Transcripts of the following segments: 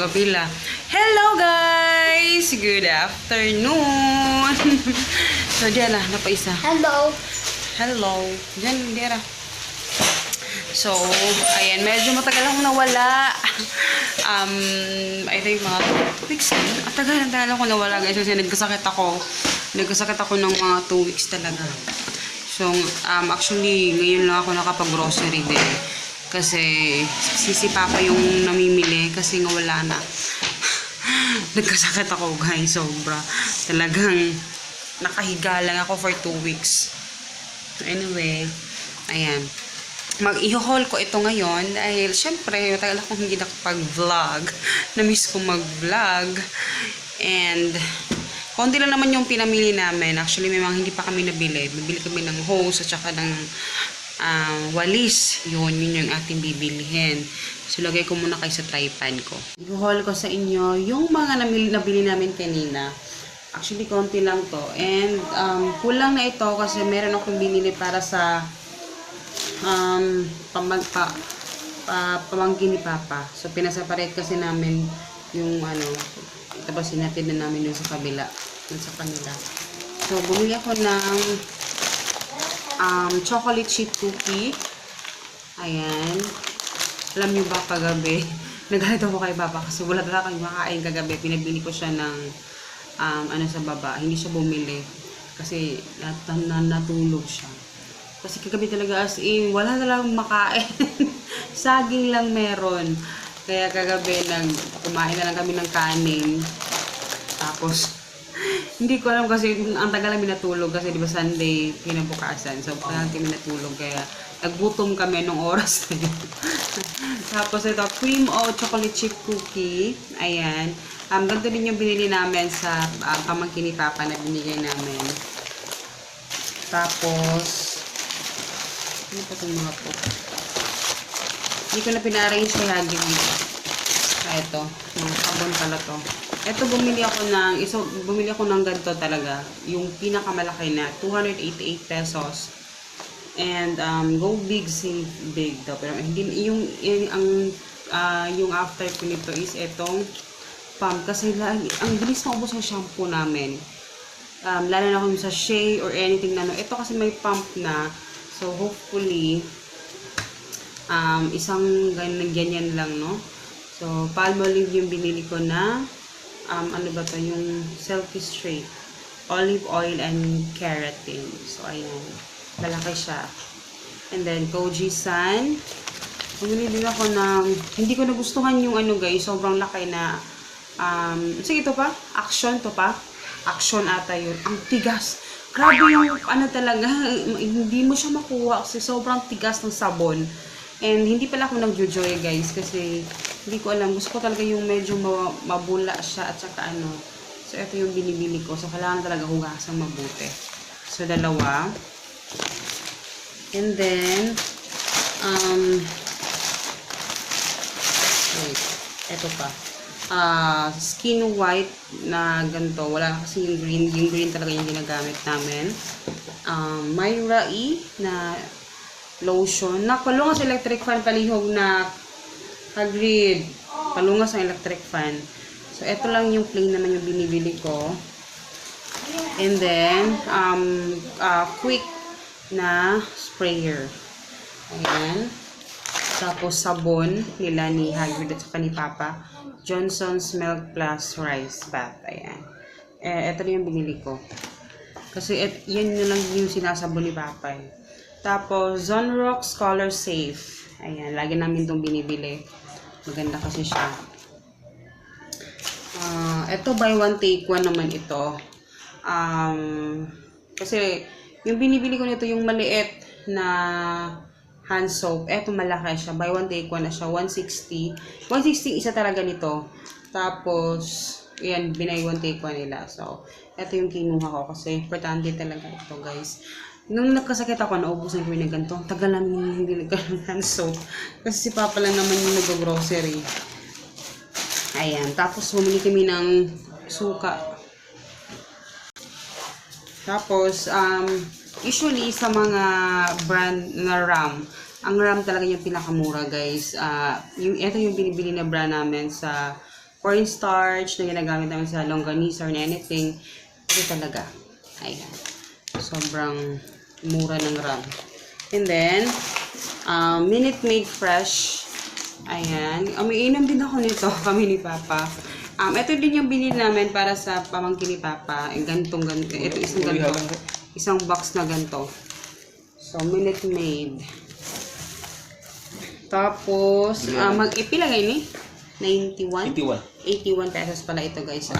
Magapila. Hello guys! Good afternoon! So, diyan na. Napaisa. Hello. Hello. Diyan, diyan. So, ayan. Medyo matagal akong nawala. I think mga 2 weeks na. Tagal ako nawala guys. Kasi nagkasakit ako. Nagkasakit ako ng mga 2 weeks talaga. So, actually, ngayon lang ako nakapag-grocery din. Kasi, si Papa yung namimili. Kasi nga wala na. Nagkasakit ako guys. Sobra. Talagang nakahiga lang ako for 2 weeks. Anyway, ayan. Mag-i-haul ko ito ngayon dahil syempre matagal akong hindi nakapag-vlog. Na-miss ko mag-vlog. And konti lang naman yung pinamili namin. Actually, may mga hindi pa kami nabili. Bibili kami ng hose at saka ng walis. Yun yung ating bibilihin. So, lagay ko muna kayo sa tripod ko. I-haul ko sa inyo yung mga nabili namin kanina. Actually, konti lang to. And kulang na ito kasi meron akong binili para sa pamangkin ni Papa. So, pinaseparate kasi namin yung tapos sinatid na namin yung sa kabila. Yung sa kanila. So, bumili ako ng chocolate chip cookie. Ayan. Alam nyo ba kagabi? Nagalit ako kay Papa kasi wala talaga kang makain kagabi. Pinabili ko siya ng sa baba. Hindi siya bumili. Kasi natulog siya. Kasi kagabi talaga as in, wala talagang makain. Saging lang meron. Kaya kagabi, kumain na lang kami ng kanin. Tapos, hindi ko alam kasi ang tagal namin natulog kasi di ba Sunday kinabukasan. So, tagal kami natulog. Kaya, naggutom kami nung oras na yun. Tapos, ito, cream o chocolate chip cookie. Ayan. Ganito din yung binili namin sa pamangkin ni Papa na binigay namin. Tapos, ano pa itong mga po? Hindi ko na pina-arrange kay Hagi dito. Ito, mga sabon pala to. Ito, bumili ako ng ganito talaga. Yung pinakamalaki na, 288 pesos. And, go big, save big daw. Pero, hindi, yung after ko nito is itong pump. Kasi, ang bilis maubos ang shampoo namin. Lalo na kung sa shea or anything na. Ito kasi may pump na. So, hopefully, isang ganyan lang, no? So, Palmolive yung binili ko na, ano ba to? Yung Selfie Straight. Olive oil and keratin. So, ayan. Malaki siya. And then, Koji San. Bumili din ako ng, hindi ko nagustuhan yung guys, sobrang laki na, sige, ito pa? Action to pa? Action ata yun. Ang tigas. Grabe yung talaga, hindi mo siya makuha kasi sobrang tigas ng sabon. And hindi pala ako nag-joy guys kasi hindi ko alam. Gusto ko talaga yung medyo mabula siya at saka So, ito yung binibili ko. So, kailangan talaga hugasan mabuti. So, dalawa. And then, wait, ito pa. Skin white na ganito. Wala kasi yung green. Yung green talaga yung ginagamit namin. Myra E na lotion. Palungas sa electric fan. Palihog na Hagrid. Palungas ang electric fan. So, ito lang yung plain naman yung binibili ko. And then, quick na sprayer. Ayan. Tapos, sabon nila ni Hagrid at saka ni Papa. Johnson's Milk Plus Rice Bath. Ayan. Ito na yung binili ko. Kasi, yan na lang yung sinasabon ni Papa. Tapos, Zonrox Color Safe. Ayan. Lagi namin itong binibili. Maganda kasi siya. Ito, buy one, take one naman ito. Kasi, yung binibili ko nito, yung maliit na hand soap. Eto malaki siya. Buy one, take one na siya. 160. 160 isa talaga nito. Tapos, yan, binay one, take one nila. So, eto yung kinuha ko kasi importante talaga ito, guys. Nung nagkasakit ako, naubusan ko yung ganito. Tagal namin hindi nagkaroon ng hand soap. Kasi si Papa lang naman yung nag-grocery. Ayan. Tapos, bumili kami ng suka. Tapos, usually, sa mga brand na RAM, ang RAM talaga yung pinakamura, guys. Ito yung binibili na brand namin sa cornstarch na ginagamit namin sa longganisa or anything. Ito talaga. Ayan. Sobrang mura ng RAM. And then, Minute Maid Fresh. Ayan. Umiinom din ako nito, kami ni Papa. Ito din yung binili namin para sa pamangkin ni Papa. Gantong. Ito isang ganito. Isang box na ganito. So, Minute Maid. Tapos, ipilagay ni? 91? 81 pesos pala ito, guys. 10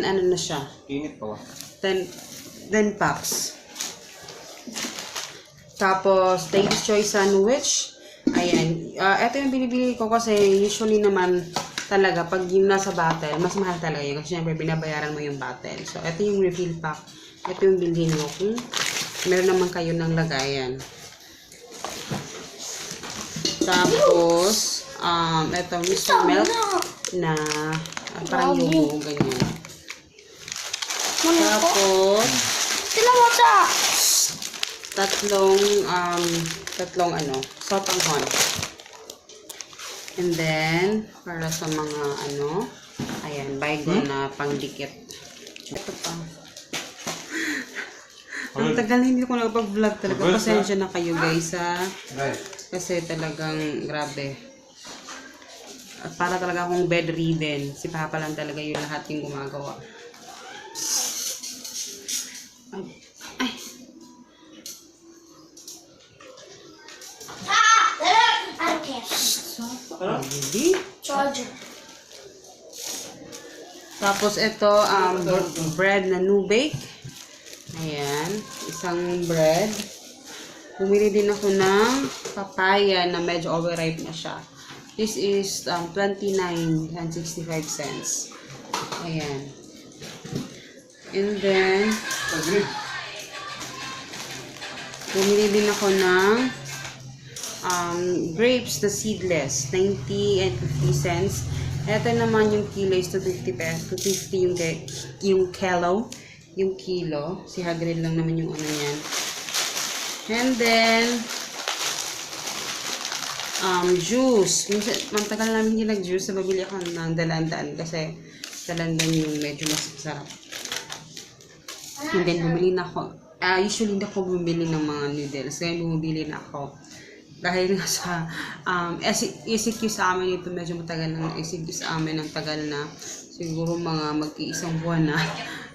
ano na siya? Init pa ba? 10 packs. Tapos, Ladies' Choice Sandwich. Ayan. Ito yung binibili ko kasi usually naman talaga, pag yung nasa bottle, mas mahal talaga yun. Kasi syempre, binabayaran mo yung bottle. So, ito yung refill pack. Ito yung bilhin mo. Kung meron naman kayo ng lagayan. Tapos, ito, Mr. Milk na parang yugo, ganyan. Tapos, tatlong sotanghon. And then, para sa mga ayan, baygon na pangdikit. Ito pa. Ang tagal na hindi ko nakapag-vlog talaga. Pasensya na kayo, guys, ha. Kasi talagang grabe. At para talaga akong bedridden. Si Papa lang talaga yung lahat yung gumagawa. Ay. Charger. Tapos ito, bread na new bake. Ayan, isang bread. Bumili din ako ng papaya na medyo overripe na siya. This is 29.65 cents. Ayan. And then, bumili din ako ng grapes na seedless, 90 and 50 cents. Ito naman yung kilo is 250 pesos. 250 yung kilo. Yung kilo. Si Hagrid lang naman yung yan. And then, juice. Matagal namin hindi nag-juice. Nabili ako ng dalandaan kasi dalandan yung medyo mas sarap. And then, bumili na ako. Usually, hindi ako bumili ng mga noodles. Kaya bumili na ako. Dahil nga sa ECQ sa amin ito, medyo matagal na ECQ sa amin. Ang tagal na. Siguro mga mag-iisang buwan na.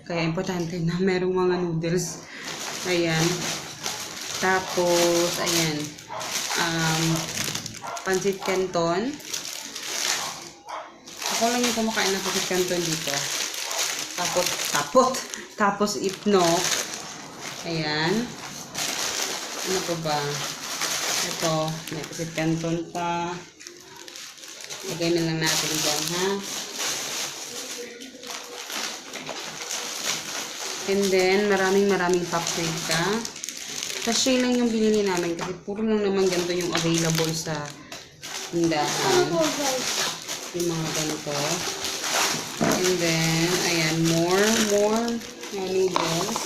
Kaya importante na merong mga noodles. Ayan. Tapos, ayan. Pancit Canton. Ako lang yung kumakain ng pancit Canton dito. Tapos itnok. Ayan. Ano pa ba? Ito, may pancit Canton pa. Lagay na lang natin dyan, ha? And then, maraming paprika. Sachet lang yung binili namin kasi puro lang naman ganito yung available sa tindahan. Yung mga ganito. And then, ayan, more noodles.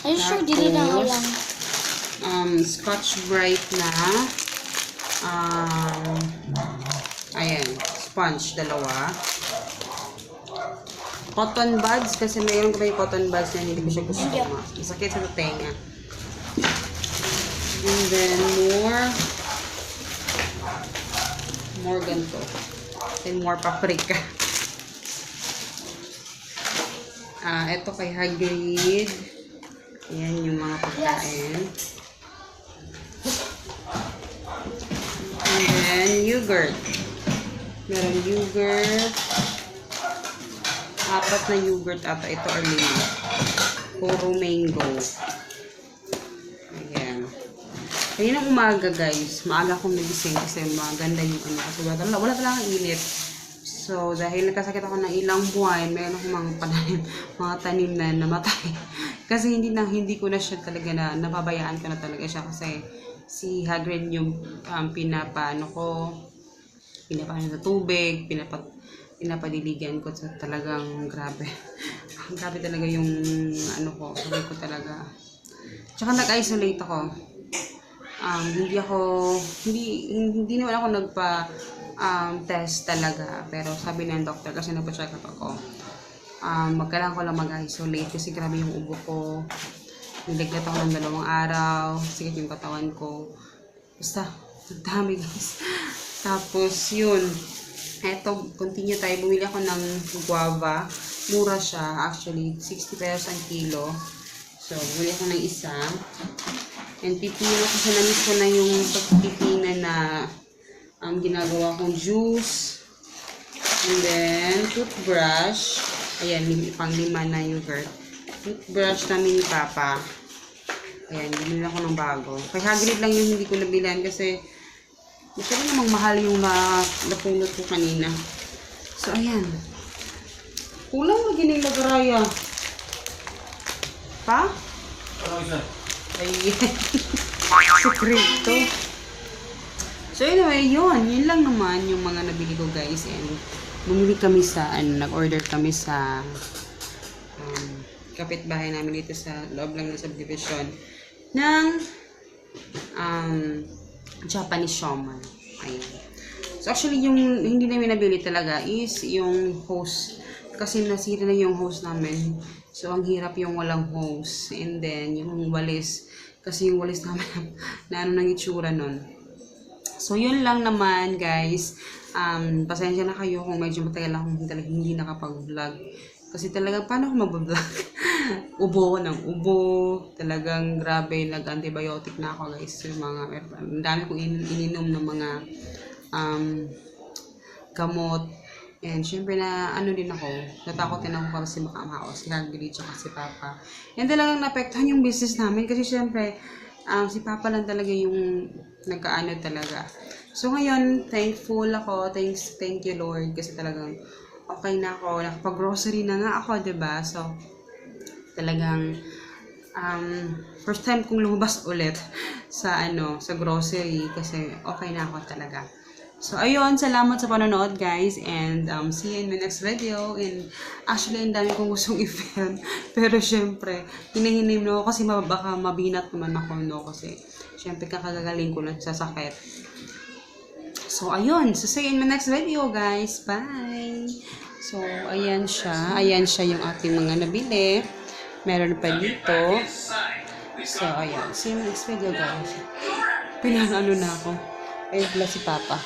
Are you sure dili na nga lang? Scotch Brite na ayan, sponge, dalawa. Cotton buds, kasi mayroon ko yung cotton buds na hindi ko siya gusto. Masakit sa tenga. And then, more ganito. And more paprika. Ito kay Hagrid. Ayan yung mga pagkain. And then, yogurt. Meron yogurt. 4 na yogurt ata. Ito or 5. Puro mango. Ayan. Kaya ng umaga, guys. Maaga akong nagising kasi maganda yung Kasi wala talaga init. So, dahil nagkasakit ako ng ilang buwan, meron akong mga tanim na namatay. Kasi hindi ko na siya talaga napabayaan ko na talaga siya kasi si Hagrid yung pinapano sa tubig, pinapadiligan ko. So, talagang grabe. Grabe talaga yung sabi ko talaga. Tsaka nag-isolate ako. hindi naman ako test talaga. Pero sabi ng doctor, kasi nagpa-check up ako, magkailangan ko lang mag-isolate kasi grabe yung ubo ko. Nilagnat ako ng 2 araw, sikit yung katawan ko. Basta, nagdami guys. Tapos, yun. Eto, continue tayo. Bumili ako ng guava. Mura siya. Actually, 60 pesos ang kilo. So, bumili ako ng isa. And pipino kasi na-miss ko na yung pagpipinan na ginagawa kong juice. And then, toothbrush. Ayan, pang-5 na yogurt. Toothbrush namin ni Papa. Ayan, binili ako ng bago. Kay Hagrid lang yung hindi ko nabilan kasi masyado namang mahal yung napulot ko kanina. So, ayan. Kulang na gining lagaraya. Pa? Ayan. Sekreto. So, anyway, yun lang naman yung mga nabili ko, guys. And bumili kami nag-order kami sa kapitbahay namin dito sa loob lang ng subdivision ng Japanese siomai. Ayan. So, actually, yung hindi namin nabili talaga is yung hose. Kasi nasira na yung hose namin. So, ang hirap yung walang hose. And then, yung walis. Kasi yung walis namin na ano nang itsura nun. So, yun lang naman, guys. Pasensya na kayo kung medyo matagal akong talagang hindi nakapag-vlog. Kasi talagang, paano ako mag-vlog? Ubo ng ubo. Talagang grabe, nag-antibiotic na ako, guys. Yung ang dami kong ininom ng mga gamot. And syempre na din ako, natakot din ako kasi baka mahaos. Si Hagrid tsaka si Papa. And talagang naapektuhan yung business namin kasi syempre, si Papa lang talaga yung nagkaano talaga. So ngayon, thankful ako. Thank you Lord kasi talagang okay na ako. Nakapag-grocery na nga ako, 'di ba? So talagang first time kong lumabas ulit sa grocery kasi okay na ako talaga. So, ayun, salamat sa panonood, guys, and see you in my next video. And actually, ang dami kong gustong i-film, pero syempre, hinihinim na ako kasi baka mabinat naman ako, no, kasi syempre kakagaling ko lang sa sakit. So, ayun, so see you in my next video, guys. Bye! So, ayan siya yung ating mga nabili. Meron pa dito. So, ayan, see you in my next video, guys. Na ako. Ayun pala si Papa.